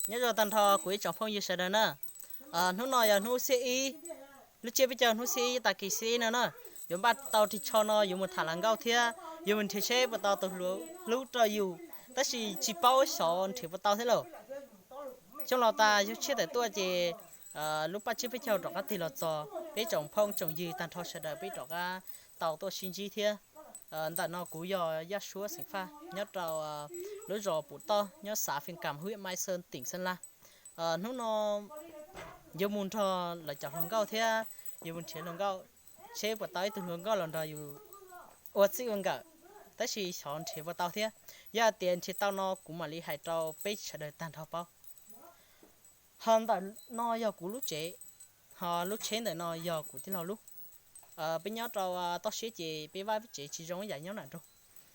Nyob zoo tag nrho kuv ib tsoom phooj ywg sawv daws na. Hnub no yog hnub xiab ib, lub tsiab peb caug hnub xiab ib tag kis xiab ib no na. Yuav npaj tau ris tsho no yuav mus tham hluas nkauj thiab yuav mus nrhiav seb puas tau tus hlub rau yus, tab sis tsis paub xyov nrhiav puas tau thiab lauj. Xyoo laus tas xyoo tshiab tawm tuaj ces lub paj tsiab peb caug rov qab tig los txog, peb tsoom phooj tsoom ywg tag nrho sawv daws peb rov qab tau tuaj sib ntsib thiab. Ntawm no kuv yog Yaj Suab xeem Faj nyob rau lub zos Pum Toj nyob xav Fee Kam hwb Mai Xees teem Xeeb Laj. Hnub no yuav mus nrog lawv cov hluas nkauj thiab yuav mus nrhiav hluas nkauj, seb puas tau ib tug hluas nkauj los nrog yus ua txij ua nkawm, tab sis xyov nrhiav puas tau thiab. Yog hais tias nrhiav tau no kuv mam li hais rau peb sawv daws tag nrho paub. Ho ntawm no yog kuv lub tsev, ho lub tsheb ntawm no yog kuv tij laug lub. Peb nyob rau toj siab ces peb vaj peb tsev tsis zoo ib yam nyob nram nroog,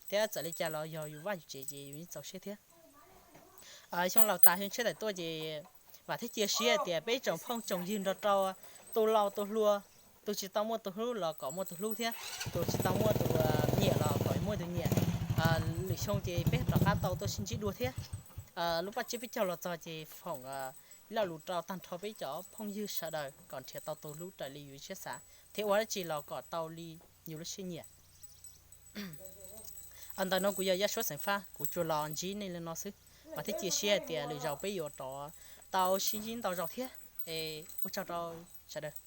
thiab txawm li cas los yog yus vaj yus tsev ces yus yeej txaus siab thiab. Xyoo laus tas xyoo tshiab tawm tuaj ces vam thiab cia siab hais tias peb tsoom phooj tsoom ywg nrog rau tus laus tus hluas, tus tsis tau muaj tus hlub los kom muaj tus hlub thiab, tus tsis tau muaj tus nyiam los kom muaj tus nyiam. Lwm xyoo ces peb rov qab tau tuaj sib ntsib dua thiab. Lub paj tsiab peb caug los txog ces foom ib lo lus rau tag nrho peb cov phooj ywg sawv daws kom nrhiav tau tus hlub raws li yus siab xav thiab ua dab tsi los kom tau li yus lub siab nyiam. Ntawm no kuv yog Yaj Suab xeem Faj, kuv tsuas los ntsib nej li no xwb. Vam thiab cia siab hais tias lwm zaus peb yuav rov tau sib ntsib ntau zaus thiab. Es ua tsaug rau sawv daws.